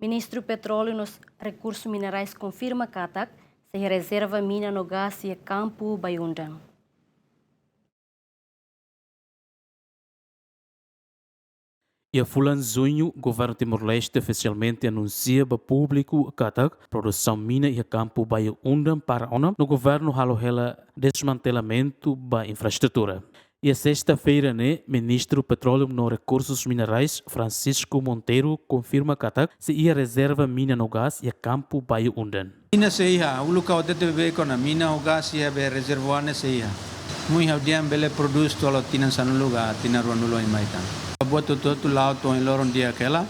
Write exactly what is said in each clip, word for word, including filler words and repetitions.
Ministru Petróleu no Rekursus Minerais konfirma katak sei iha rezerva mina no gás iha kampu Bayu-Undan. Iha fulan Juñu, Governu Timor-Leste ofisialmente anunsia ba públiku katak produsaun mina iha kampu Bayu-Undan para ona, no governu halo hela desmantelamentu ba infraestrutura. Iha sesta-feira ne'e, Ministru Petróleu no Rekursus Minerais, Francisco Monteiro, konfirma katak sei iha rezerva mina no gás iha kampu Bayu-Undan. Mina sei iha, uluk ha'u hatete beibeik ona, mina ho gás iha be rezervuár ne'e sei iha. Muin ha'u dehan bele prodús to'o tinan sanulu ka tinan ruanulu oin mai tan. Buat hotu-hotu la'o to'o ohin loron di'ak hela,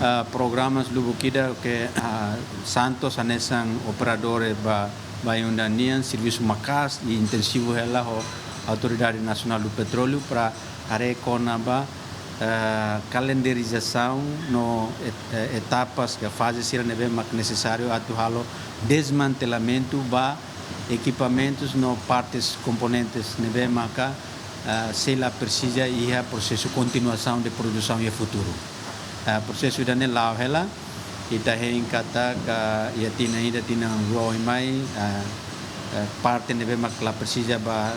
ah, programas lubuk ida ke, ah, Santos hanesan operadór ba, ba Bayu-Undan nian, servisu maka'as i intensivu hela ho Autoridade Nasionál do Petróleu para haree kona-ba, eh, kalendarizasaun no et-, eh, etapas ka faze sira ne'ebé mak nesesáriu atu halo desmantelamentu ba ekipamentus no partes komponentes ne'ebé maka, eh, sei la presiza iha prosesu kontinuasaun de produsaun iha futuru. Eh, prosesu ida-ne'e la'o hela, ita hein katak iha tinan ida, tinan rua oin mai, eh, eh, parte ne'ebé mak la presiza ba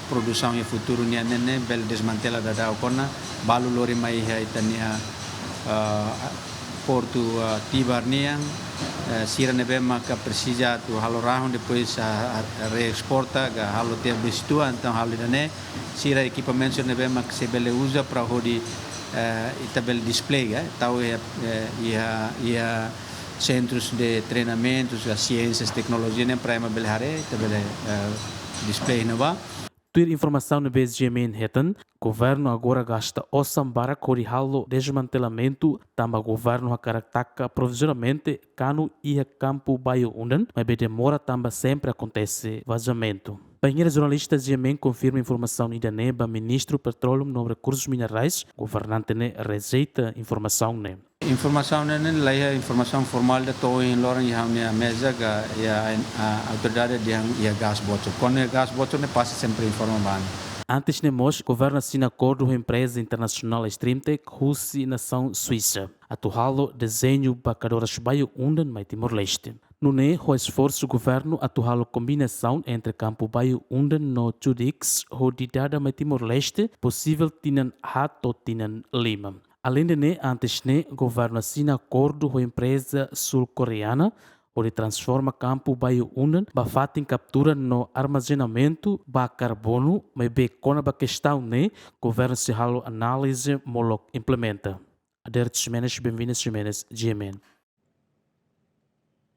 produsaun iha futuru nian ne'e, ne'e bele desmantela daudaun ona, balu lori mai iha ita-nia, eh, portu, eh, Tibar nian, eh, sira ne'ebé maka presiza atu halo rahun, depois, ah, ah, reesporta, ka halo tiha besi tua, entaun halo ida-ne'e, sira ekipamentu sira ne'ebé mak sei bele uza para hodi, eh, ita bele display, eh, tau iha, eh, iha, iha sentrus de treinamentus, ka siénsias, teknolojia ne'e para ema bele haree, ita bele, eh, display iha ne'ebá. Tuir informasaun ne'ebé GMN hetan, governu agora gasta osan barak hodi halo desmantelamentu, tanba governu hakarak taka provizoriamente kanu iha kampu Bayu-Undan, maibé demora tanba sempre akontese vazamentu. Bainhira jornalista GMN konfirma informasaun ida-ne'e ba Ministru Petróleu no Rekursus Minerais, governante ne'e rejeita informasaun ne'e. Informasaun ne'e, ne'e laiha informasaun formál ida to'o ohin loron iha ha'u-nia meza ka iha, ah, autoridade dehan iha gás bocor. Kuandu iha gás bocor ne'e pasti sempre informa ba ami. Antes ne'e mós, governu asina akordu ho empreza internasionál Streamtech husi nasaun Suisa atu halo dezeñu ba kadoras Bayu-Undan mai Timor-Leste. Nune'e ho esforsu governu atu halo kombinasaun entre kampu Bayu-Undan no Chudix hodi dada mai Timor-Leste, posivel tinan haat to'o tinan lima. Aleinde ne'e, antes ne'e, governu asina akordu ho empreza sul-koreana hodi transforma kampu Bayu-Undan ba fatin kaptura no armazenamentu ba karbonu, maibé kona-ba kestaun ne'e, governu sei halo análize molok implementa. Adérito Ximenes, Benvindas Ximenes, GMN.